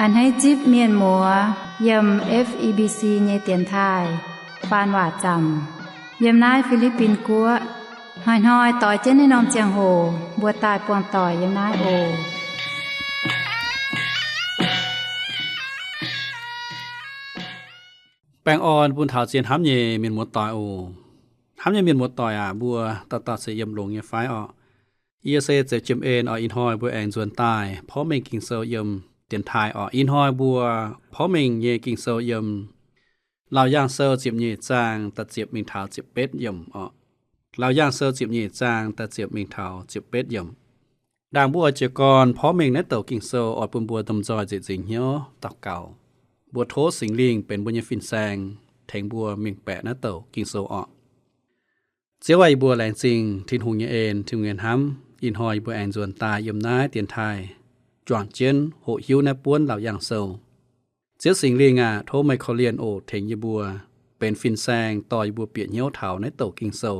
A'hneiv zipv mienh muoz yiem F E B C nyei dienx taaih faan waac zaamc yiem naaiv Fi^li^bin Guoqv. Hnoi-hnoi doix jienv naaiv norm ziangh hoc mbuo daaih buangh doic yiem naaiv oc. Baengh orn bun taux zien hnamv nyei mienh muoz-doic oc. Hnamv nyei mienh muoz-doic aac, mbuo dauh dauh se yiem longx nyei fai orqc? Yie se Zeux Jiem En orqc. Ih hnoi mbuo aengx nzuonx daaih porv mengh Ging-Sou yiem dienx taaih orqc. Ih hnoi mbuo porv mengh nyei Ging-Sou yiem Laauc Yaangh Sou ziepc nyeic zaang da'ziepc mingh taux ziepc betv yiemc orqc. Laauc Yaangh Sou ziepc nyeic zaang da'ziepc mingh taux ziepc betv yiemc. Ndaangc mbuo oix jiez gorn porv mengh naaiv douc Ging-Sou, oix bun mbuo domh nzoih nzieqc nzingc hnyouv daux gaux. Mbuo tov Singx Lingh benx mbuo nyei fin-saeng, tengx mbuo mengh baeqc naaiv douc Ging-Sou orqc. Ziouv aac, yie mbuo laengz zingh Tin-Hungh nyei en, Tin-Hungh nyei hnamv. Ih hnoi yie mbuo aengx nzuonx daaih yiem naaiv dienx taaih juangc jienv hoqc hiuv naaiv buonv Laauc Yaangh Sou. Ziouv Singx Lingh aac, tov meih korv-lienh oc, tengx yie mbuo benx fin-saeng dorh yie mbuo bieqc hnyouv taux naaiv douc Ging-Sou.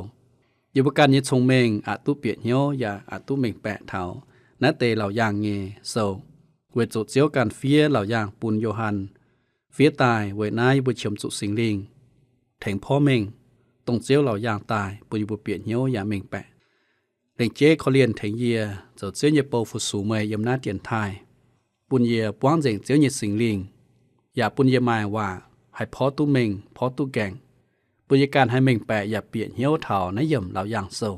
Yie mbuo ganh nyei cong-mengh aqc duqv bieqc hnyouv yaac aqc duqv mengh baeqc taux naaiv deix Laauc Yaangh nyei sou, weic zuqc Ziouv ganh fiev Laauc Yaangh bun Yo^han fiev daaih. Weic naaiv yie mbuo qiemx zuqc Singx Lingh tengx porv mengh dongh Ziouv Laauc Yaangh daaih bun yie mbuo bieqc hnyouv yaac mengh baeqc. Lengc jeiv korv-lienh tengx yie zoux Ziouv nyei bou fu-sux meih yiem naaiv dienx taaih, bun yie buangv nzengc Ziouv nyei Singx Lingh, yaac bun yie maaih waac haih porv duqv mengh, porv duqv nqaengc, bun yie ganh haih mengh baeqc yaac bieqc hnyouv taux naaiv yiemc Laauc Yaangh Sou,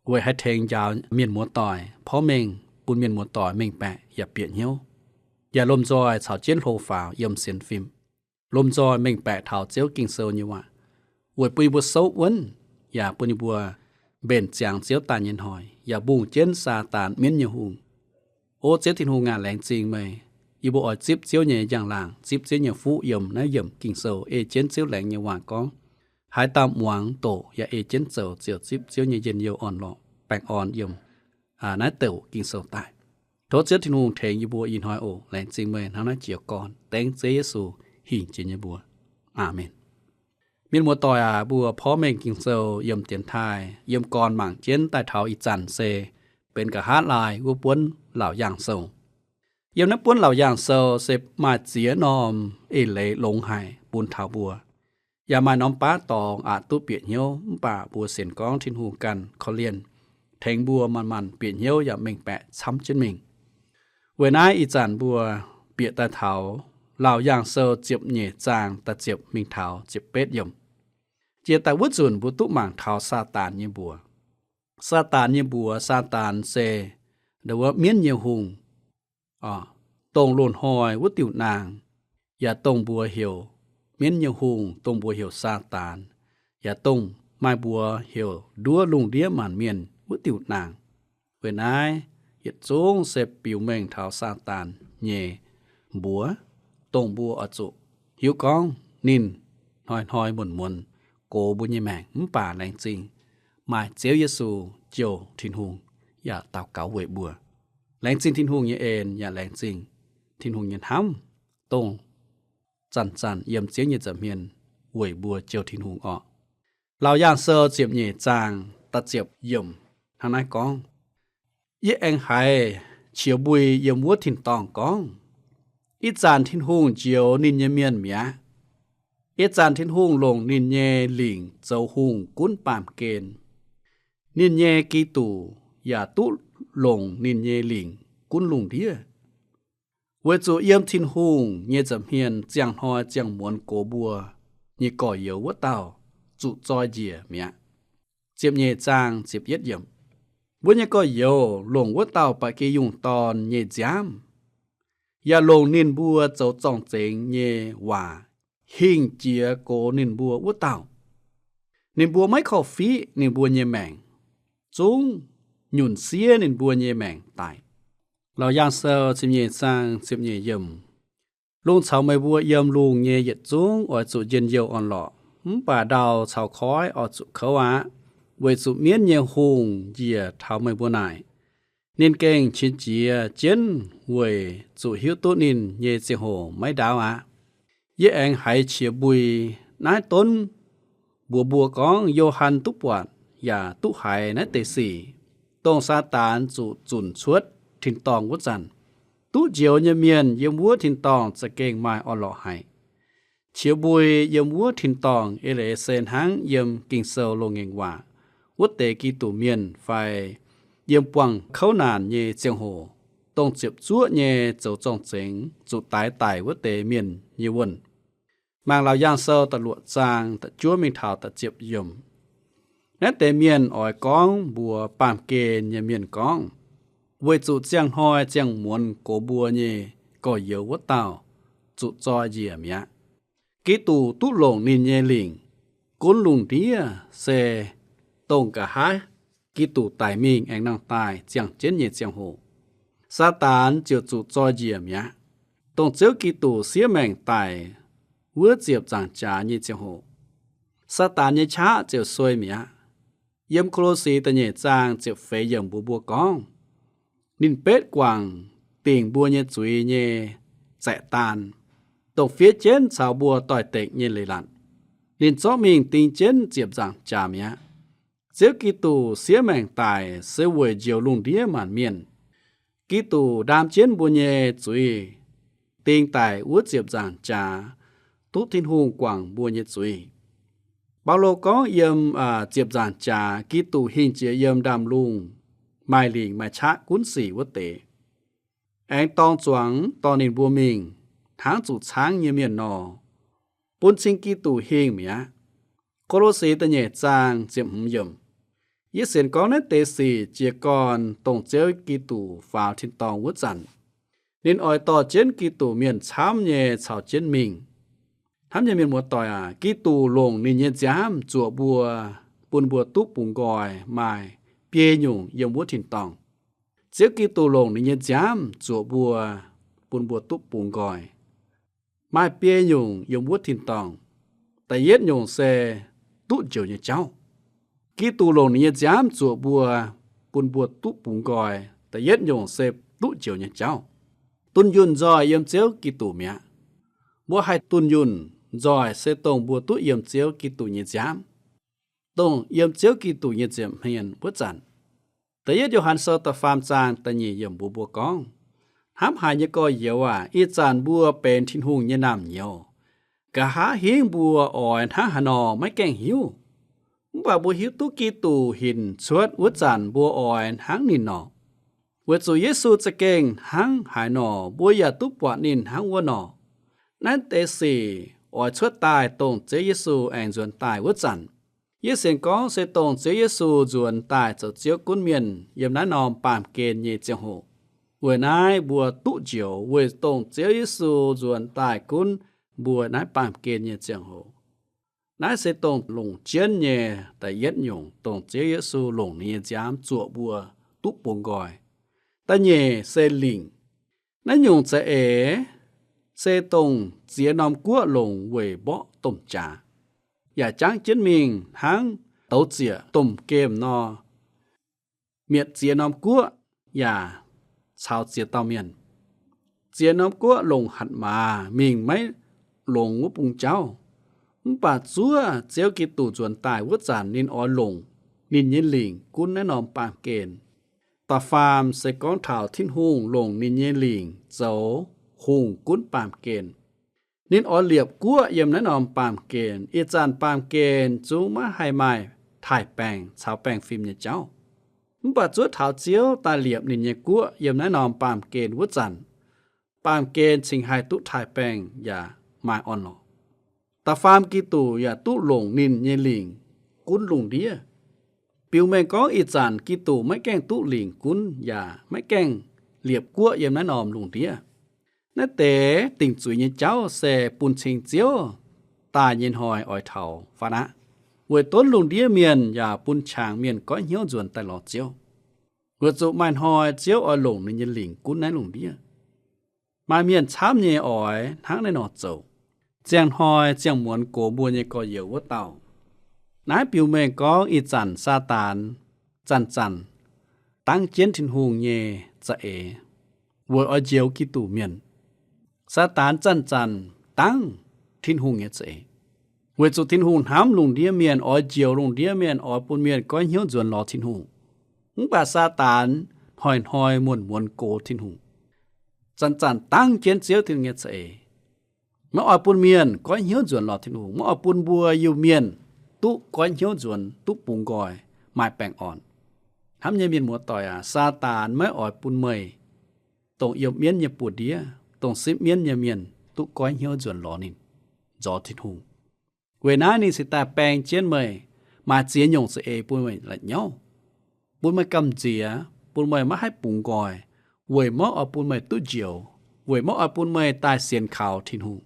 weic haih tengx njaaux mienh muoz-doic porv mengh, bun mienh muoz-doic mengh baeqc yaac bieqc hnyouv, yaac lomh nzoih caux jienv hlo faaux yiem sienx fim, lomh nzoih mengh baeqc taux Ziouv Ging-Sou nyei waac, weic bun yie mbuo souv wuonv, yaac bun yie mbuo mbenc ziangx Ziouv daaih nyei hnoi, yaac mbungh jienv Saadaan mienv nyei hungh. O Ziouv Tin-Hungh aac, laengz zingh meih. Yie mbuo oix zipv Ziouv nyei njang-laangc, zipv Ziouv nyei fuqv yiem naaiv yiemc Ging-Sou, ei jienv Ziouv laengz nyei waac gorngv. Haaix dauh muangx doqc yaac ei jienv zoux ziouc zipv Ziouv nyei njien-youh orn-lorqc baengh orn yiem naaiv douc Ging-Sou daaih. Tov Ziouv Tin-Hungh tengx yie mbuo ih hnoi oc. Laengz zingh meih hnangv naaiv jiez gorn dengv Ziouv Yesu hingh jiex nyei mbuox. Aamen. Mienh muoz-doic aac, mbuo porv mengh Ging-Sou yiem dienx taaih yiem gorn mangc jienv daaih taux ih zanc se benx nqa'haav laai wuov buonv Laauc Yaangh Sou. Yiem naaiv buonv Laauc Yaangh Sou se maaih ziex norm eix leiz longx haic bun taux mbuo. Yaac maaih norm baav dorngx aqc duqv bieqc hnyouv, mv baac mbuo sienx gorngv Tin-Hungh ganh korv-lienh tengx mbuo manc-manc bieqc hnyouv yaac mengh baeqc camv jienv mingh. Weic naaiv ih zanc mbuo bieqc daaih taux Laauc Yaangh Sou ziepc nyeic zaang da'ziepc mingh taux ziepc betv yiemc. Jiex daaih wuov nzunc mbuo duqv mangc taux Saadaan nyei mbuox. Saadaan nyei mbuox, Saadaan se ndo wuov mienv nyei hungh, dongh loz-hnoi wuov diuc naang, yaac dongh mbuox heuc mienv nyei hungh, dongh mbuox heuc Saadaan, yaac dongh maaih mbuox heuc nduov lungh ndiev maanc mienh wuov diuc naang. Weic naaiv yietc zungv se biux mengh taux Saadaan nyei mbuox, dongh mbuo oix zuqc hiuv gorngv ninh hnoi-hnoi muonz-muonz gox mbuo nyei maengc. Mv baac laengz zingh maaih Ziouv Yesu jouh Tin-Hungh yaac daux gaux weic mbuo. Laengz zingh Tin-Hungh nyei en yaac laengz zingh Tin-Hungh nyei hnamv, dongh zanc-zanc yiem Ziouv nyei nza'hmien weic mbuo jouh Tin-Hungh orqc. Laauc Yaangh Sou ziepc nyeic zaang da'ziepc yiemc hnangv naaiv gorngv, Yie aengx haiz qiex mbui yiem wuov tin-dorngh gorngv, Ih zanc Tin-Hungh njoux ninh nyei mienh mi'aqv. Ih zanc Tin-Hungh longc ninh nyei lingc zoux hungh gunv baamh gen. Ninh nyei Giduc yaac duqv longc ninh nyei lingc gunv lungh ndiev. Weic zuqc yiem Tin-Hungh nyei nza'hmien ziangh hnoi ziangh muonz gox mbuo nyei gorx-youz wuov dauh zuqc zoi njiec mi'aqv. Ziepc nyeic zaang ziepc yietv yiemc. Mbuo nyei gorx-youz longc wuov dauh ba'gi yungh dorn nyei nziaamv, yaac longc ninh mbuo zoux zorng-zengx nyei waac hingh jiex gox ninh mbuo wuov dauh. Ninh mbuo maiv korv-fiqv ninh mbuo nyei maengc, zungv nyunc siev ninh mbuo nyei maengc daic. Laauc Yaangh Sou ziepc nyeic zaang ziepc nyeic yiemc. Lungh caux meih mbuo yiem lungh nyei yietc zungv oix zuqc njien-youh orn-lorqc, mv baac ndau caux koiv oix zuqc kouv aqv, weic zuqc mienv nyei hungh njiec taux meih mbuo naaic. Ninh gengh qiex jiez jienv weic zuqc hiuv duqv ninh nyei ziangh hoc maiv ndaauv aqv. Yie aengx haiz qiex mbui naaiv donv mbuox mbuo gorngv Yo^han duqv buatc yaac duqv haiz naaiv deix sic, dongh Saadaan zuqc zunc cuotv tin-dorngh wuov zanc, Duqv njoux nyei mienh yiem wuov tin-dorngh za'gengh maaih orn-lorqc haic. Qiex mbui yiem wuov tin-dorngh eix leiz se hnangv yiem Ging-Sou loz-ngaengc waac wuov deix Giduc mienh fai yiem buangh kouv naanc nyei ziangh hoc, dongh ziepc zuoqv nyei zoux zorng-zengx zuqc daix daic wuov deix mienh nyei wuonh. Mangc Laauc Yaangh Sou da'luoqc zaang da'juov mingh taux da'ziepc yiemc. Naaiv deix mienh oix gorngv mbuox baamh gen nyei mienh gorngv, weic zuqc ziangh hnoi ziangh muonz gox mbuo nyei gorx-youz wuov dauh zuqc zoi njiec mi'aqv. Giduc duqv longc ninh nyei lingc gunv lungh ndiev se dongh nqa'haav Giduc daic mingh aengx nangh daaih ziangh jienv nyei ziangh hoc, Saadaan ziouc zuqc zoi njiec mi'aqv. Dongh Ziouv Giduc siev maengc daic wuov ziepc nzaangc jaax nyei ziangh hoc, Saadaan nyei qaqv ziouc suei mi'aqv. Yiem Ko^lo^si da'nyeic zaang ziepc feix yiemc mbuox mbuo gorngv, ninh betv guangc dingc mbuo nyei zuiz nyei zaeqv-daan, dongh fiev jienv caux mbuo doix-dekc nyei leiz-latc. Ninh zorqv mingh ding jienv ziepc nzaangc jaax mi'aqv. Ziouv Giduc siev maengc daic se weic njoux lungh ndiev maanc mienh. Giduc ndaam jienv mbuo nyei zuiz, ding daic wuov ziepc nzaangc jaax, duqv Tin-Hungh guangc mbuo nyei zuiz. Baulo gorngv yiem ziepc nzaangc jaax Giduc hingh jiex yiem ndaamv-lungh, maaih lingc maaih qaqv gunv sic wuov deix, aengx dorng zuangx dorh ninh mbuo mingh hnangv zuqc caangv nyei mienh nor, bun cing Giduc hingh mi'aqv. Ko^lo^si da'nyeic zaang ziepc hmz yiemc. Yie sienx gorngv naaiv deix sic jiez gorn dongh Ziouv Giduc faaux tin-dorngh wuov zanc, ninh oix dorh jienv Giduc mienh camv nyei caux jienv mingh. Hnamv nyei mienh muoz-doic aac, Giduc longc ninh nyei nziaamv zuoqc mbuo, bun mbuo duqv bungx nqoi maaih biei nyungc yiem wuov tin-dorngh. Ziouv Giduc longc ninh nyei nziaamv zuoqc mbuo, bun mbuo duqv bungx nqoi maaih biei nyungc yiem wuov tin-dorngh. Da'yietv nyungc se duqv njoux nyei jauv. Giduc longc ninh nyei nziaamv zuoqc mbuo, bun mbuo duqv bungx nqoi. Da'yietv nyungc se duqv njoux nyei jauv. Dunh yunh nzoih yiem Ziouv Giduc mi'aqv. Mbuo haih dunh yunh nzoih se dongh mbuo duqv yiem Ziouv Giduc nyei nziaamv, dongh yiem Ziouv Giduc nyei nza'hmien wuov zanc. Da'yietv Yo^han Sou da'faam zaang da'nyeic yiemc mbuox mbuo gorngv, hnamv haic nyei gorx-youz aac, ih zanc mbuo benx Tin-Hungh nyei naamh nyouz. Nqa'haav hingv mbuo oix hnangv haaix nor maiv gaengh hiuv. Mv baac mbuo hiuv duqv Giduc hinc cuotv wuov zanc mbuo oix hnangv ninh nor. Weic zuqc Yesu za'gengh hnangv haaix nor, mbuo yaac duqv buatc ninh hnangv wuov nor. Naaiv deix sic oix cuotv daaih dongh Ziouv Yesu aengx nzuonx daaih wuov zanc. Yie sienx gorngv se dongh Ziouv Yesu nzuonx daaih zoux Ziouv gunv mienh yiem naaiv norm baamh gen nyei ziangh hoc. Weic naaiv mbuo duqv njoux weic dongh Ziouv Yesu nzuonx daaih gunv mbuo naaiv baamh gen nyei ziangh hoc. Naaiv se dongh longc jienv nyei da'yietv nyungc, dongh Ziouv Yesu longc ninh nyei nziaamv zuoqc mbuo duqv bungx nqoi. Da'nyeic se lingc. Naaiv nyungc za'eix se dongh ziex norm guoqv longc weic mborqv domh jaax, yaac jangv jienv mingh hnangv douz-ziec domh gemh nor, mietc ziex norm guoqv yaac caux ziex dauh mienh. Ziex norm guoqv longc hatc maaz mingh maiv longx wuov bung jauv. Mv baac zuov Ziouv Giduc nzuonx daaih wuov zanc ninh oix longc ninh nyei lingc gunv naaiv norm baamh gen. Da'faam se gorngv taux Tin-Hungh longc ninh nyei lingc zoux hungh gunv baamh gen. Ninh oix liepc guoqv yiem naaiv norm baamh gen. Ih zanc baamh gen zungv maiv haih maaih taaih-baengc caux baengh fim nyei jauv. Mv baac zuov taux Ziouv daaih liepc ninh nyei guoqv yiem naaiv norm baamh gen wuov zanc, baamh gen cingx haih duqv taaih-baengc yaac maaih orn-lorqc. Da'faam Giduc yaac duqv longc ninh nyei lingc gunv lungh ndiev. Biux mengh gorngv ih zanc Giduc maiv gaengh duqv lingc gunv yaac maiv gaengh liepc guoqv yiem naaiv norm lungh ndiev. Naaiv deix dingc zuiz nyei jauv se bun cing Ziouv daaih nyei hnoi oix taux faatv aqv, weic donv lungh ndiev mienh yaac bun qangx mienh goiv hnyouv nzuonx daaih lorz Ziouv. Weic zuqc maaih hnoi Ziouv oix longc ninh nyei lingc gunv naaiv lungh ndiev. Maaih mienh camv nyei oix hnangv naaiv nor zoux. Ziangh hnoi ziangh muonz gox mbuo nyei gorx-youz wuov dauh. Naaiv biux mengh gorngv ih zanc Saadaan zanc-zanc dangv jienv Tin-Hungh nyei za'eix weic oix njoux Giduc mienh. Saadaan zanc-zanc dangv Tin-Hungh nyei za'eix, weic zuqc Tin-Hungh hnamv lungh ndiev mienh, oix njoux lungh ndiev mienh, oix bun mienh goiv hnyouv nzuonx lorz Tin-Hungh. Mv baac Saadaan hnoi-hnoi muonz-muonz gox Tin-Hungh. zanc-zanc dangv jienv Ziouv Tin-Hungh nyei za'eix. Maiv oix bun mienh goiv hnyouv nzuonx lorz Tin-Hungh. Maiv oix bun mbuo Iu-Mienh duqv goiv hnyouv nzuonx, duqv bungx nqoi, maaih baengh orn. Hnamv nyei mienh muoz-doic aac, Saadaan maiv oix bun meih, dongh yiem mienv nyei buoz-ndiev, dongh sipv mienv nyei mienh, duqv goiv hnyouv nzuonx lorz ninh, nzorz Tin-Hungh. Weic naaiv ninh cingx daaih baeng jienv meih, maaih ziex nyungc za'eix bun meih la'nyauv, bun meih gamh nziex, bun meih maiv haih bungx nqoi, weic maiv oix bun meih duqv njoux, weic maiv oix bun meih daaih sienx kaux Tin-Hungh.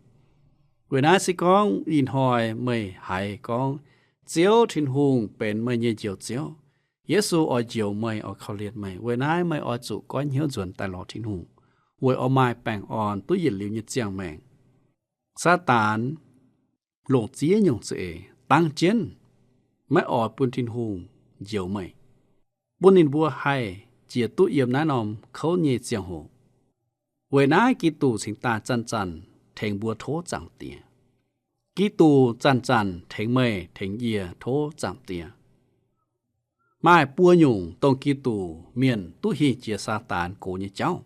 Weic naaiv se gorngv ih hnoi meih haiz gorngv Ziouv Tin-Hungh benx meih nyei Njoux Ziouv, Yesu oix njoux meih, oix korv-lienh meih, weic naaiv meih oix zuqc goiv hnyouv nzuonx daaih lorz Tin-Hungh, weic oix maaih baengh orn duqv yietc liuz nyei ziangh maengc. Saadaan longc ziex nyungc za'eix dangv jienv, maiv oix bun Tin-Hungh njoux meih, bun ninh mbuo haih jiex duqv yiem naaiv norm kouv nyei ziangh hoc. Weic naaiv Giduc cingx daaih zanc-zanc tengx mbuo tov Zaangc Diex. Giduc zanc-zanc tengx meih tengx yie tov Zaangc Diex. Maaih buo nyungc dongh Giduc mienh duqv hingh jiex Saadaan gox nyei jauv.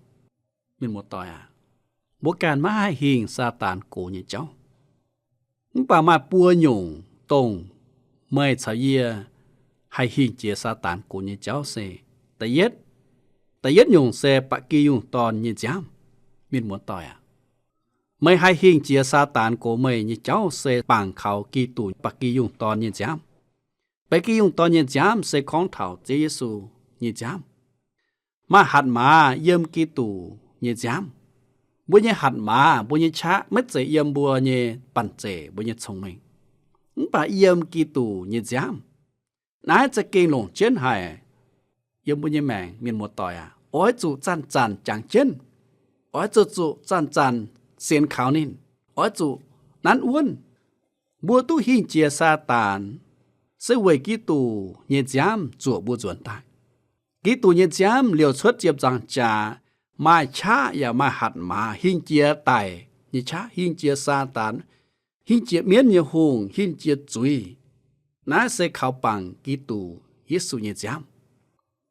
Mienh muoz-doic aac, mbuo ganh maiv haih hingh Saadaan gox nyei jauv. Mv baac maaih buo nyungc dongh meih caux yie haih hingh jiex Saadaan gox nyei jauv se, da'yietv, da'yietv nyungc se ba'gi yungh dorn nyei nziaamv. Mienh muoz-doic aac, meih haih hingh jiex Saadaan gox meih nyei jauv se bangc kaux Giduc ba'gi yungh dorn nyei nziaamv. Ba'gi yungh dorn nyei nziaamv se gorngv taux Ziouv Yesu nyei nziaamv. Maaih hatc maaz yiem Giduc nyei nziaamv. Mbuo nyei hatc maaz, mbuo nyei qaqv maiv zeiz yiem mbuo nyei banh zeic, mbuo nyei cong-mengh, mv baac yiem Giduc nyei nziaamv. Naaiv za'gengh longc jienv haic. Yiem mbuo nyei maengc, mienh muoz-doic aac, oix zuqc zanc-zanc jangx jienv, oix zuqc, zuqc zanc-zanc sienx kaux ninh, oix zuqc nanv wuonv. Mbuo duqv hingh jiex Saadaan se weic Giduc nyei nziaamv zuoqc mbuo nzuonx daaih. Giduc nyei nziaamv liouc cuotv ziepc nzaangc jaax, maaih qaqv yaac maaih hatc maaz hingh jiex daic nyei qaqv, hingh jiex Saadaan, hingh jiex mienv nyei hungh, hingh jiex zuiz. Naaiv se kaux bangc Giduc Yesu nyei nziaamv.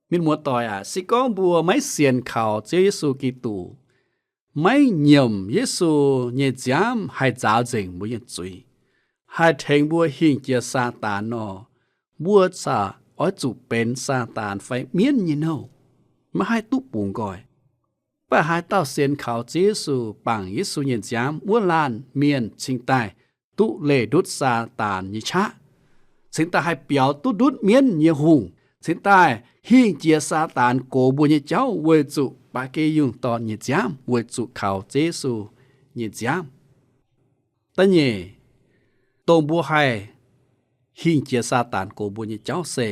Mienh muoz-doic aac, se gorngv mbuo maiv sienx kaux Ziouv Yesu Giduc, maiv nyiemc Yesu nyei nziaamv haih nzaaux nzengc mbuo nyei zuiz, haih tengx mbuo hingh jiex Saadaan nor, mbuo zaqc oix zuqc benx Saadaan fai mienv nyei nouh, maiv haih duqv bungx nqoi. Mv baac haaix dauh sienx kaux Ziouv Yesu, bangc Yesu nyei nziaamv, wuov laanh mienh cingx daaih duqv leih ndutv Saadaan nyei qaqv, cingx daaih haih biaux duqv ndutv mienv nyei hungh, cingx daaih hingh jiex Saadaan gox mbuo nyei jauv weic zuqc ba'gi yungh dorn nyei nziaamv, weic zuqc kaux Ziouv Yesu nyei nziaamv. Da'nyeic, dongh mbuo haih hingh jiex Saadaan gox mbuo nyei jauv se,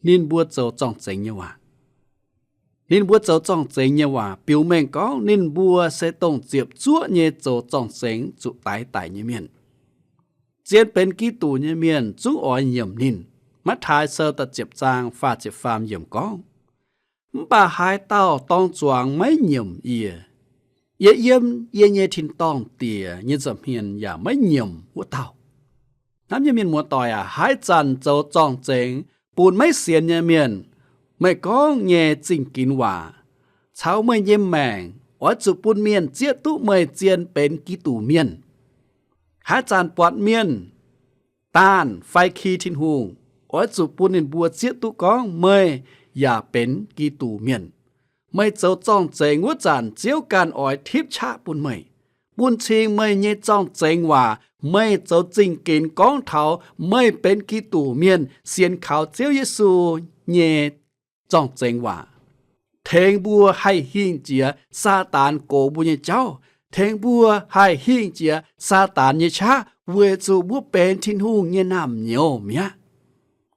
ninh mbuo zoux zorng-zengx nyei waac. Ninh mbuo zoux zorng-zengx nyei waac biux mengh gorngv ninh mbuo se dongh ziepc zuoqv nyei zoux zorng-zengx zuqc daix daic nyei mienh. Zien benx Giduc nyei mienh zungv oix nyiemc ninh. Matv^taai Sou da'ziepc zaang faah ziepc faam yiemc gorngv, mv baac haaix dauh dorng zuangx maiv nyiemc yie, yie yiem yie nyei tin-dorngh Diex nyei nza'hmien yaac maiv nyiemc wuov dauh. Hnamv nyei mienh muoz-doic aac, haaix zanc zoux zorng-zengx bun maiv sienx nyei mienh, meih gorngv nyei zingh ginx waac caux meih nyei maengc oix zuqc bun mienh zieqv duqv meih zien benx Giduc mienh. Haaix zanc buatc mienh daanh fai ki Tin-Hungh, oix zuqc bun ninh mbuo zieqv duqv gorngv meih yaac benx Giduc mienh. Meih zoux zorng-zengx wuov zanc, Ziouv ganh oix tipv qaqv bun meih, bun cing meih nyei zorng-zengx waac, meih zoux zingh ginx gorngv taux meih benx Giduc mienh, sienx kaux Ziouv Yesu nyei zorng-zengx waac, tengx mbuo haih hingh jiex Saadaan gox mbuo nyei jauv, tengx mbuo haih hingh jiex Saadaan nyei qaqv, weic zuqc mbuo benx Tin-Hungh nyei naamh nyouz mi'aqv.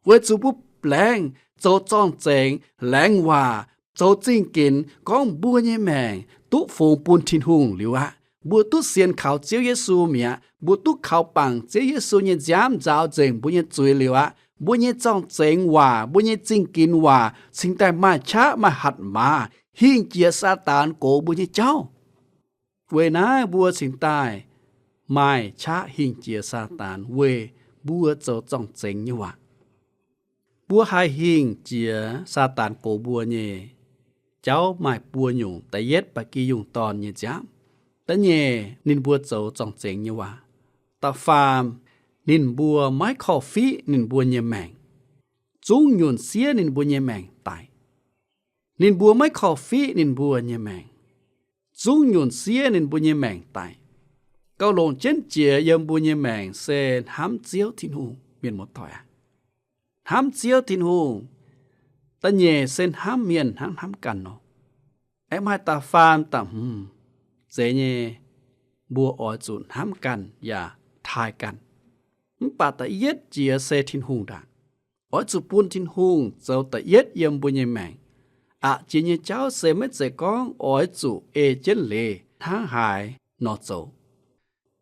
Weic zuqc mbuo laengz zoux zorng-zengx, laengz waac, zoux zingh ginx gorngv mbuo nyei maengc duqv fungx bun Tin-Hungh liuz aqv. Mbuo duqv sienx kaux Ziouv Yesu mi'aqv. Mbuo duqv kaux bangc Ziouv Yesu nyei nziaamv nzaaux nzengc mbuo nyei zuiz liuz aqv. Mbuo nyei zorng-zengx waac, mbuo nyei zingh ginx waac cingx daaih maaih qaqv maaih hatc maaz hingh jiex Saadaan gox mbuo nyei jauv. Weic naaiv mbuo cingx daaih maaih qaqv hingh jiex Saadaan weic mbuo zoux zorng-zengx nyei waac. Mbuo haih hingh jiex Saadaan gox mbuo nyei jauv maaih buo nyungc. Da'yietv, ba'gi yungh dorn nyei nziaamv. Da'nyeic, ninh mbuo zoux zorng-zengx nyei waac. Da'faam, ninh mbuo maiv korv-fiqv ninh mbuo nyei maengc, zungv nyunc siev ninh mbuo nyei maengc daic. Ninh mbuo maiv korv-fiqv ninh mbuo nyei maengc, zungv nyunc siev ninh mbuo nyei maengc daic. Gauh longc jienv jiex yiem mbuo nyei maengc se hnamv Ziouv Tin-Hungh, mienh muoz-doic aac. Hnamv Ziouv Tin-Hungh, da'nyeic se hnamv mienh hnangv hnamv ganh nor. Aengx maaih da'faam da'hmz zeiz nyei, mbuo oix zuqc hnamv ganh yaac taaih ganh. Mv baac da'yietv jiex se Tin-Hungh ndaangc. Oix zuqc bun Tin-Hungh zoux da'yietv yiem mbuo nyei maengc. Aqc jiex nyei jauv se maiv zeiz gorngv oix zuqc ei jienv leiz hnangv haaix nor zoux.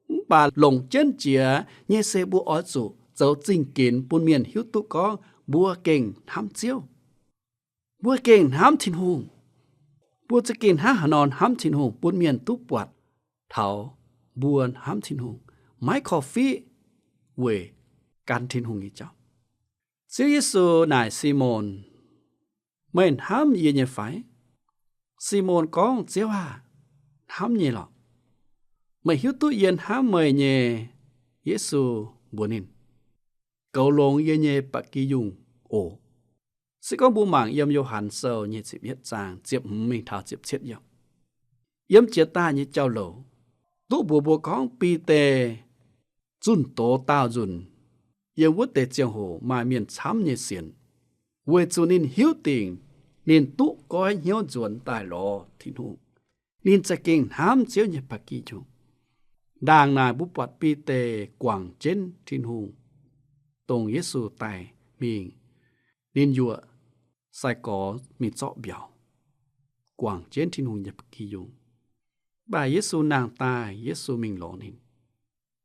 Mv baac longc jienv jiex nyei se mbuo oix zuqc zoux zingh ginx bun mienh hiuv duqv gorngv mbuo gengh hnamv Ziouv. Mbuo gengh hnamv Tin-Hungh. Mbuo za'gengh hnangv haaix nor hnamv Tin-Hungh bun mienh duqv buatc taux mbuo hnamv Tin-Hungh, maiv korv-fiqv weic gan Tin-Hungh nyei jauv. Ziouv Yesu naaic Simon, Meih hnamv yie nyei fai? Simon gorngv, Ziouv aah! Hnamv nyei lorqc. Meih hiuv duqv yie hnamv meih nyei. Yesu mbuox ninh, Goux longx yie nyei ba'gi yungh oc. Se gorngv mbuo mangc yiem Yo^han Sou nyei ziepc yietv zaang ziepc hmz mingh taux ziepc cietv yiemc, yiem jiex daaih nyei jauv-louc duqv mbuox mbuo gorngv Bide zunh doz daauh nzunc yiem wuov deix ziangh hoc maaih mienh camv nyei sienx, weic zuqc ninh hiuv dingc ninh duqv goiv hnyouv nzuonx daaih lorz Tin-Hungh. Ninh za'gengh hnamv Ziouv nyei ba'gi yungh. Ndaangc naaic mbuo buatc Bide guangc jienv Tin-Hungh, dongh Yesu daaih mingh, ninh yuoqc sai-gorx mingh zorqv mbiauz, guangc jienv Tin-Hungh nyei ba'gi yungh. Mv baac Yesu nangh daaih, Yesu mingh lorz ninh,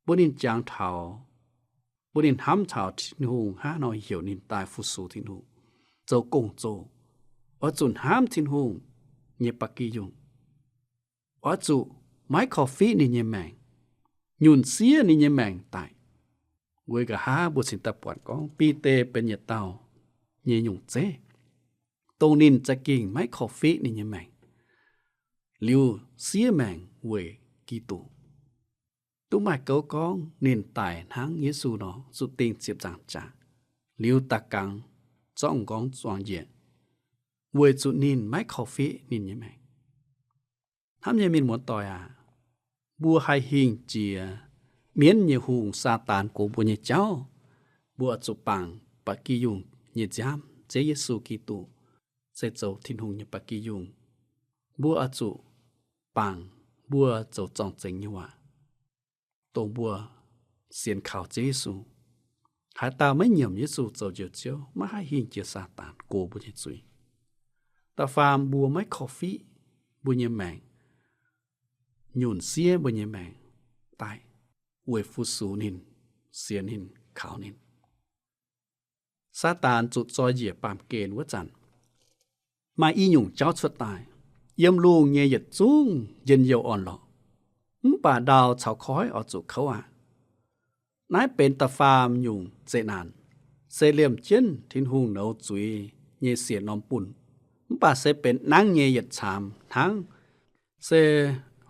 bun ninh jangx taux, bun ninh hnamv taux Tin-Hungh hnangv nor heuc ninh daaih fu-sux Tin-Hungh, zoux gong-zoh. Oix zuqc hnamv Tin-Hungh nyei ba'gi yungh. Oix zuqc maiv korv-fiqv ninh nyei maengc, nyunc siev ninh nyei maengc daic. Weic nqa'haav mbuo cingx daaih buatc gorngv Bide benx yietc dauh nyei nyungc zeiv, dongh ninh za'gengh maiv korv-fiqv ninh nyei maengc, liuz siev maengc weic Giduc. Duqv maaih gouv gorngv ninh daic hnangv Yesu nor zuqc ding ziepc nzaangc jaax, liuz daaih gangx zorqv m'nqorngv zuangx njiec, weic zuqc ninh maiv korv-fiqv ninh nyei maengc. Hnamv nyei mienh muoz-doic aac, mbuo haih hingh jiex mienv nyei hungh, Saadaan, gox mbuo nyei jauv, mbuo oix zuqc bangc ba'gi yungh nyei nziaamv, Ziouv Yesu Giduc, se zoux Tin-Hungh nyei ba'gi yungh. Mbuo oix zuqc bangc mbuo zoux zorng-zengx nyei waac, dongh mbuo sienx kaux Ziouv Yesu. Haaix dauh maiv nyiemc Yesu zoux Njoux Ziouv, maiv haih hingh jiex Saadaan gox mbuo nyei zuiz. Da'faam, mbuo maiv korv-fiqv mbuo nyei maengc, nyunc siev mbuo nyei maengc daaih weic fu-sux ninh, sienx ninh, kaux ninh. Saadaan zuqc zoi njiec baamh gen wuov zanc, maaih i nyungc jauv cuotv daaih. Yiem lungh nyei yietc zungv njien-youh orn-lorqc, mv baac ndau caux koiv oix zuqc kouv aqv. Naaiv benx da'faam nyungc zeqc naanc, se liemh jienv Tin-Hungh nouz zuiz nyei siec norm bunh, mv baac se benx nangv nyei yietc caamx hnangv, se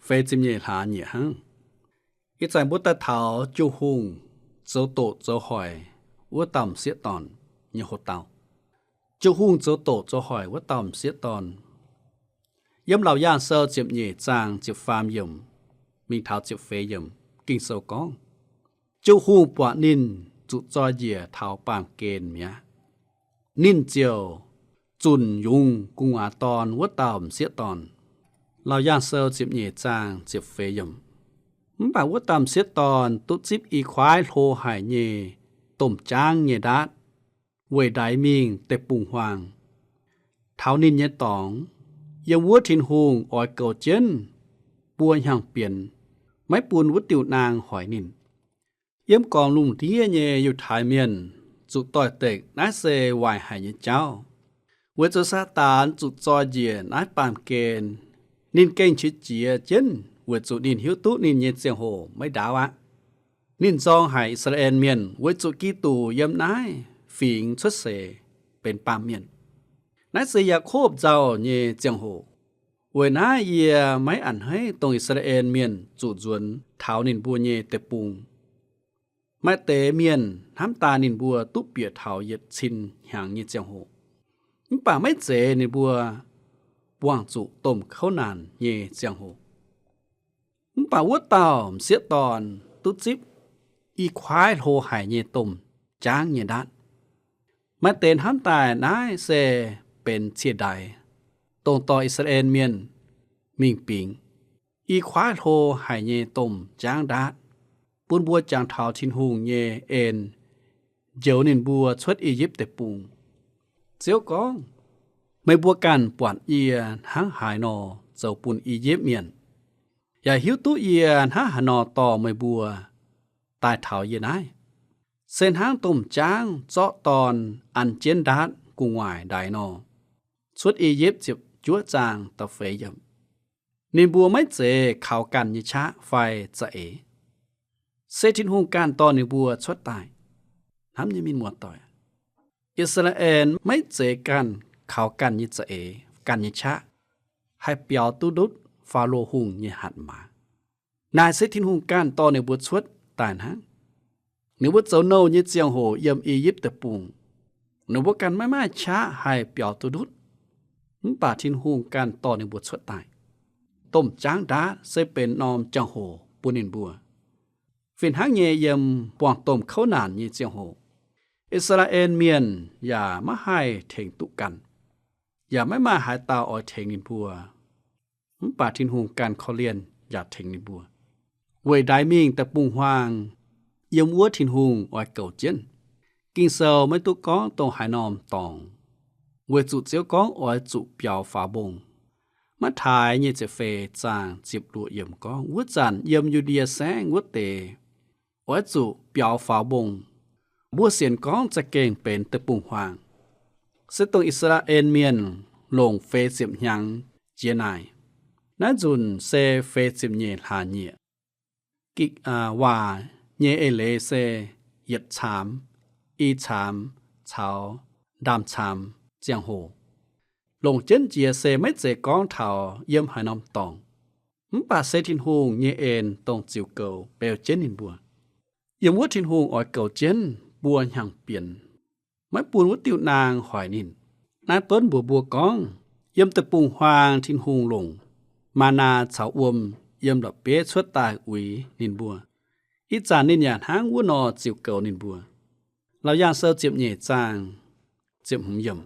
feix ziepc nyeic hlaax nyieqc hnangv. Ih zanc mbuo daaih taux Jiu-Hungh zoux doqc zoux hoic wuov dauh m'sieqv dorn nyei hoc-dauh. Jiu-Hungh zoux doqc zoux hoic wuov dauh m'sieqv dorn, yiem Laauc Yaangh Sou ziepc nyeic zaang ziepc faam yiemc mingh taux ziepc feix yiemc, Ging-Sou gorngv, Jiu-Hungh buatc ninh zuqc zoi njiec taux baamh gen mi'aqv. Ninh ziouc zunc yungz gu'nguaaz dorn wuov dauh m'sieqv dorn. Laauc Yaangh Sou ziepc nyeic zaang ziepc feix yiemc. Mv baac wuov dauh m'sieqv dorn duqv zipv i kuaaiv hlo haic nyei domh jaangv nyei ndaatv weic ndaix mingh deic-bung-huaang taux ninh nyei dorngx, yiem wuov Tin-Hungh oix goux jienv buo hnyangx-bienx, maiv bun wuov diuh naang hoic ninh. Yiem gormx lungh ndiev nyei Yiutai Mienh zuqc doix-dekc naaiv se waaic haic nyei jauv. Weic zuqc Saadaan zuqc zoi njiec naaiv baamh gen, ninh gengh qiex jiez jienv weic zuqc ninh hiuv duqv ninh nyei ziangh hoc maiv ndaauv aqv. Ninh nzorng haic I^saa^laa^en Mienh weic zuqc Giduc yiem naaiv fingx cuotv seix benx baamh mienh. Naaiv se Yaakopv nzauh nyei ziangh hoc. Weic naaiv yie maiv a'hneiv dongh I^saa^laa^en Mienh zuqc nzuonx taux ninh mbuo nyei deic-bung. Maaih deix mienh hnamv daaih ninh mbuo duqv bieqc taux yietc cin hnyangx nyei ziangh hoc, mv baac maiv zeiz ninh mbuo buangh zuqc domh kouv naanc nyei ziangh hoc. Mv baac wuov dauh m'sieqv dorn duqv zipv i kuaaiv hlo haic nyei domh jaangv nyei ndaatv. Maaih deix hnamv daaih naaiv se benx cie-ndaix, dongh dorh I^saa^laa^en Mienh mingh bingx i kuaaiv hlo haic nyei domh jaangv ndaatv, bun mbuo jangx taux Tin-Hungh nyei en njoux ninh mbuo cuotv I^yipv Deic-Bung. Ziouv gorngv, meih mbuo ganh buatc yie hnangv haaix nor zoux bun I^yipv Mienh, yaac hiuv duqv yie hnangv haaix nor dorh meih mbuo daaih taux yie naaiv, se hnangv domh jaangv zorqv dorn an jienv ndaatv gu'nguaaic ndaix nor. Cuotv I^yipv ziepc juov zaang da'feix yiemc. Ninh mbuo maiv zeiz kaux ganh nyei qaqv fai za'eix. Se Tin-Hungh ganh dorh ninh mbuo cuotv daaih. Hnamv nyei mienh muoz-doic, I^saa^laa^en maiv zeiz ganh kaux ganh nyei za'eix, ganh nyei qaqv, haih biaux duqv ndutv Faalo Hungh nyei hatc maaz. Naaic se Tin-Hungh ganh dorh ninh mbuo cuotv daaih hnangv. Ninh mbuo zoux nouh nyei ziangh hoc yiem I^yipv Deic-Bung, ninh mbuo ganh maiv maaih qaqv haih biaux duqv ndutv. Mv baac Tin-Hungh ganh dorh ninh mbuo cuotv daaih. Domh jaangv ndaatv se benx norm jangx-hoc bun ninh mbuo. Fih hnangv nyei yiem buangh domh kouv naanc nyei ziangh hoc, I^saa^laa^en Mienh yaac maiv haih tengx duqv ganh, yaac maiv maaih haaix dauh oix tengx ninh mbuo. Mv baac Tin-Hungh ganh korv-lienh yaac tengx ninh mbuo. Weic ndaix mingh deic-bung-huaang, yiem wuov Tin-Hungh oix goux jienv. Ging-Sou maiv duqv gorngv dongh haaix norm dorngx, weic zuqc Ziouv gorngv oix zuqc biaux faaux mbong. Matv^taai nyei ziepc feix zaang ziepc luoqc yiemc gorngv, wuov zanc yiem Yu^ndie Saengv wuov deix oix zuqc biaux faaux mbong. Mbuo sienx gorngv za'gengh benx deic-bung-huaang, se dongh I^saa^laa^en Mienh longc feix ziepc hnyangx jiex naaic. Naaiv nzunc se feix ziepc nyeic hlaax nyieqc. Gikc waac nyei eix leiz se yietc caamx, i caamx caux ndaamv-caamx ziangh hoc. Longc jienv jiex se maiv zeiz gorngv taux yiem haaix norm dorngx, mv baac se Tin-Hungh nyei en dongh ziux goux beu jienv ninh mbuo. Yiem wuov Tin-Hungh oix goux jienv mbuo hnyangx-bienx, maiv bun wuov diuh naang hoic ninh. Naaiv donv mbuox mbuo gorngv, yiem deic-bung-huaang Tin-Hungh longc maa^naa caux wuom yiem la'bieiv cuotv daaih uix ninh mbuo. Ih zanc ninh yaac hnangv wuov nor ziux goux ninh mbuo. Laauc Yaangh Sou ziepc nyeic zaang ziepc hmz yiemc.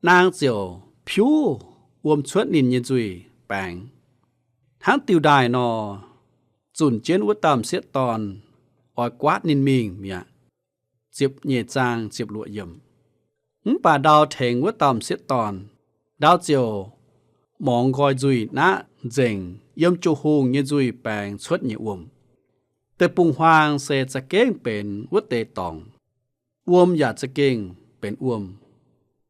Naang ziouc piuv wuom cuotv ninh nyei nzuih baengx, hnangv diuh ndaaih nor, zunc jienv wuov dauh m'sieqv dorn, oix guaatv ninh mingh mi'aqv. Ziepc nyeic zaang ziepc luoqc yiemc. Mv baac ndau tengx wuov dauh m'sieqv dorn, ndau ziouc morngx nqoi nzuih naqv nzengc yiem jiu-hungh nyei nzuih baengx cuotv nyei wuom. Deic-bung-huaang se za'gengh benx wuov deix dorngx. Wuom yaac za'gengh benx wuom.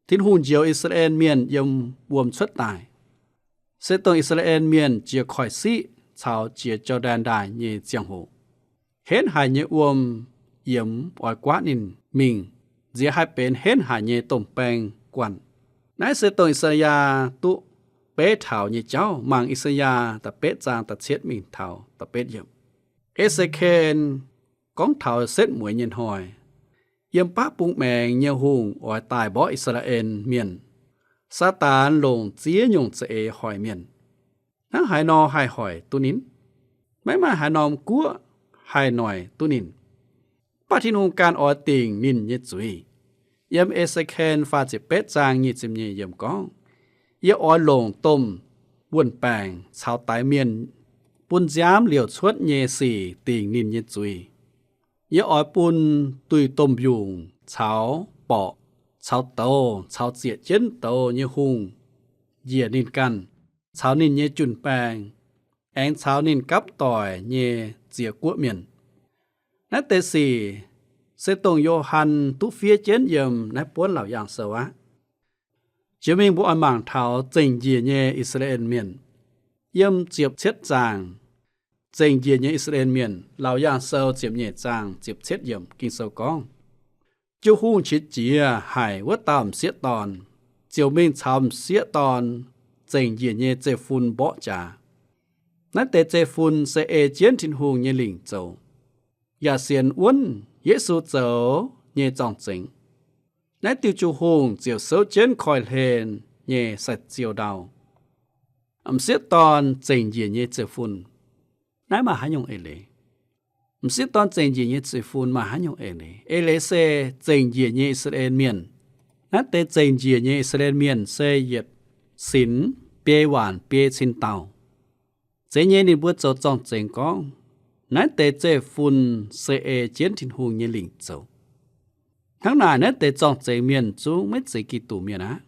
Tin-Hungh njoux I^saa^laa^en Mienh yiem wuom cuotv daaih, se dongh I^saa^laa^en Mienh jiex Koiv-Siqv caux jiex Jor^ndaen Ndaaih nyei ziangh hoc. Henv haic nyei wuom yiemx oix guaatv ninh mingh, nziex haih benx henv haic nyei domh baeng guanh. Naaiv se dongh I^saa^yaa duqv beiv taux nyei jauv, mangc I^saa^yaa da'betv zaang da'cietv mingh taux da'betv yiemc. E^se^ken gorngv taux setv mueiz nyei hnoi, yiem baav bung maengx nyei hungh oix daaih mborqv I^saa^laa^en Mienh, Saadaan longc ziex nyungc za'eix hoic mienh. Hnangv haaix nor haih hoic duqv ninh? Maiv maaih haaix norm guoqv haih noic duqv ninh. Mv baac Tin-Hungh ganh oix dingc ninh nyei zuiz. Yiem E^se^ken faah ziepc betv zaang nyic ziepc nyeic yiemc gorngv, Yie oix longc domh wuon-baengc caux daix mienh bun nziaamv liouc cuotv nyei sic dingc ninh nyei zuiz. Yie oix bun duih domh mbiungc caux borqc caux douz caux zieqc jienv douz nyei hungh njiec ninh ganh caux ninh nyei jun-baeng, aengx caux ninh gapv doic nyei ziex guoqv mienh. Naaiv deix sic se dongh Yo^han duqv fiev jienv yiem naaiv buonv Laauc Yaangh Sou aqv. Jiex mingh mbuo oix mangc taux zengc njiec nyei I^saa^laa^en Mienh. Yiem ziepc cietv zaang, zengc njiec nyei I^saa^laa^en Mienh, Laauc Yaangh Sou ziepc nyeic zaang ziepc cietv yiemc Ging-Sou gorngv, Jiu-hungh qiex jiez haic wuov dauh m'sieqv dorn, ziouc mingh caux m'sieqv dorn zengc njiec nyei zeiv-fun mborqv jaax. Naaiv deix zeiv-fun se ei jienv Tin-Hungh nyei lingc zoux, yaac sienx wuonv Yesu zoux nyei zorng-zengx. Naaiv diuh Jung-Hungh ziouc souv jienv koiv-hlen nyei sai-ziou ndau. M'sieqv dorn zengc njiec nyei zeiv-fun, naaiv maaih haaix nyungc eix leiz? M'sieqv dorn zengc njiec nyei zeiv-fun maaih haaix nyungc eix leiz? Eix leiz se zengc njiec nyei I^saa^laa^en Mienh. Naaiv deix zengc njiec nyei I^saa^laa^en Mienh se yietc sinx biei waanc biei cin dauh. Zeiz nyei ninh mbuo zoux zorng-zengx gorngv, naaiv deix zeiv-fun se ei jienv Tin-Hungh nyei lingc zoux. Hnangv naaic, naaiv deix zorng-zengx mienh zungv maiv zeiz Giduc Mienh aqv.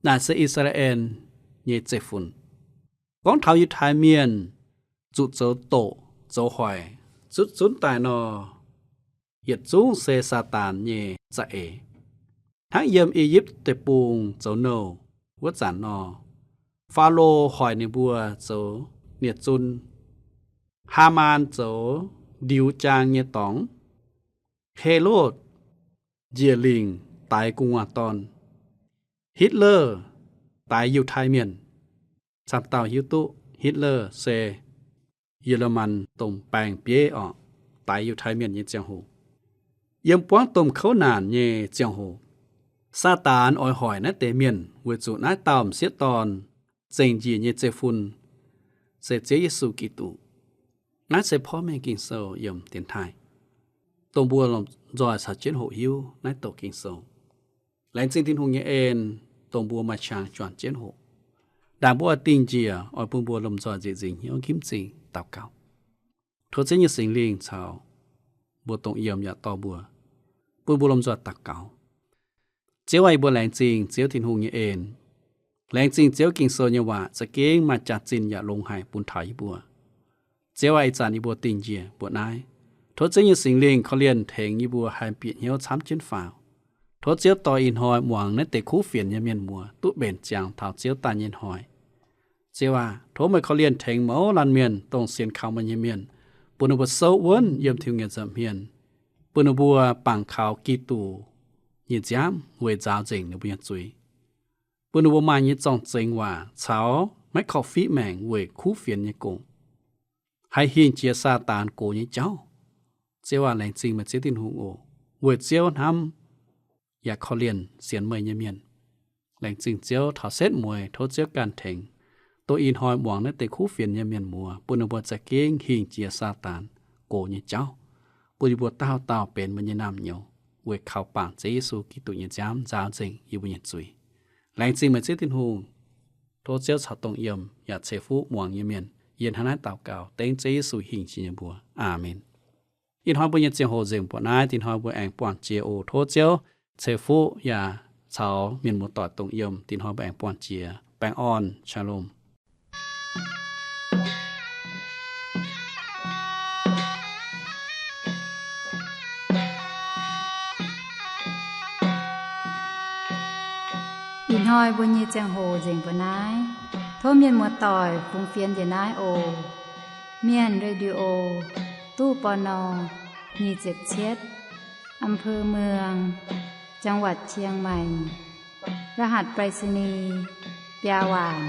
Naaic se I^saa^laa^en nyei zeiv-fun. Gorngv taux Yiutai Mienh zuqc zoux doqc zoux hoic zutv zunv daaih nor, yietc zungv se Saadaan nyei za'eix. Hnangv yiem I^yipv Deic-Bung zoux nouh wuov zanc nor, Faalo hoic ninh mbuo zoux nie-zun. Haamaan zoux ndiux jaang nyei dorngx. Helotv njiec lingc daix gu'nguaaz dorn. Hitler daix Yiutai Mienh. Camv dauh hiuv duqv Hitler se Yie^le^man domh baeng-bieiv orqc, daix Yiutai Mienh nyei ziangh hoc. Yiem buangv domh kouv naanc nyei ziangh hoc, Saadaan oix hoic naaiv deix mienh weic zuqc naaiv dauh m'sieqv dorn zengc njiec nyei zeiv-fun se Ziouv Yesu Giduc. Naaiv se porv mengh Ging-Sou yiem dienx taaih, dongh mbuo lomh nzoih caux jienv hoqc hiuv naaiv douc Ging-Sou. Laengz zingh Tin-Hungh nyei en, dongh mbuo maaih qangx juangc jienv hoqc. Ndaangc mbuo oix dingh njiec, oix bun mbuo lomh nzoih nzieqc nzingc hnyouv kimv zingh daux gaux. Tov Ziouv nyei Singx Lingh caux mbuo dongh yiem yaac dorh mbuo, bun mbuo lomh nzoih daux gaux. Ziouv aah, yie mbuo laengz zingh Ziouv Tin-Hungh nyei en. Laengz zingh Ziouv Ging-Sou nyei waac za'gengh maaih jaax-zinh yaac longx haic bun taux yie mbuo. Ziouv aah, ih zanc yie mbuo dingh njiec mbuoqc naaiv. Tov Ziouv nyei Singx Lingh korv-lienh tengx yie mbuo haih bieqc hnyouv camv jienv faaux. Tov Ziouv dorh ih hnoi muangx naaiv deix kuv fienx nyei mienh muoz duqv mbenc ziangx taux Ziouv daaih nyei hnoi. Ziouv aah, tov meih korv-lienh tengx mouz laanh mienh dongh sienx kaux meih nyei mienh, bun ninh mbuo souv wuonv yiem Tin-Hungh nyei nza'hmien, bun ninh mbuo bangc kaux Giduc nyei nziaamv weic nzaaux nzengc ninh mbuo nyei zuiz, bun ninh mbuo maaih nyei zorng-zengx waac caux maiv korv-fiqv maengc weic kuv fienx nyei gong, haih hingh jiex Saadaan gox nyei jauv. Ziouv aah, laengz zingh meih Ziouv Tin-Hungh oc, weic Ziouv hnamv yaac korv-lienh sienx meih nyei mienh. Laengz zingh Ziouv taux setv mueiz, tov Ziouv ganh tengx dongh ih hnoi muangx naaiv deix kuv fienx nyei mienh muoz, bun ninh mbuo za'gengh hingh jiex Saadaan gox nyei jauv, bun yie mbuo dauh dauh benx meih nyei naamh nyouz weic kaux bangc Ziouv Yesu Giduc nyei nziaamv nzaaux nzengc yie mbuo nyei zuiz. Laengz zingh meih Ziouv Tin-Hungh. Tov Ziouv caux dongh yiem yaac ceix fuqv muangx nyei mienh. Yie hnangv naaiv daux gaux dengv Ziouv Yesu hingh jiex nyei mbuox. Aamen. Ih hnoi mbuo nyei ziangh hoc nzengc mbuoqc naaiv. Dinh hnoi mbuo aengx buangh jiex oc. Tov Ziouv ceix fuqv yaac caux mienh muoz-doic dongh yiem. Dinh hnoi mbuo aengx buangh jiex. Baengh orn, Shalom. Ih hnoi mbuo nyei ziangh hoc nzengc mbuoqc naaiv. Tov mienh muoz-doic fungx fienx njiec naaiv oc. Mienh Radio, ตู้ ปณ. nyic ziepc cietv, อำเภอเมือง จังหวัดเชียงใหม่ รหัสไปรษณีย์ biaa waanc.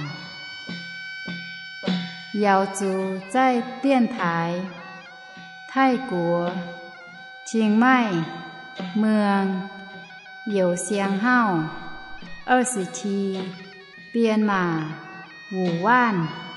瑶族在电台 Taiv-Guoqv, Chiang Mai, เมือง Youh Siang Hauv, 二十七, Bienh Maac, Wuonh Waanc.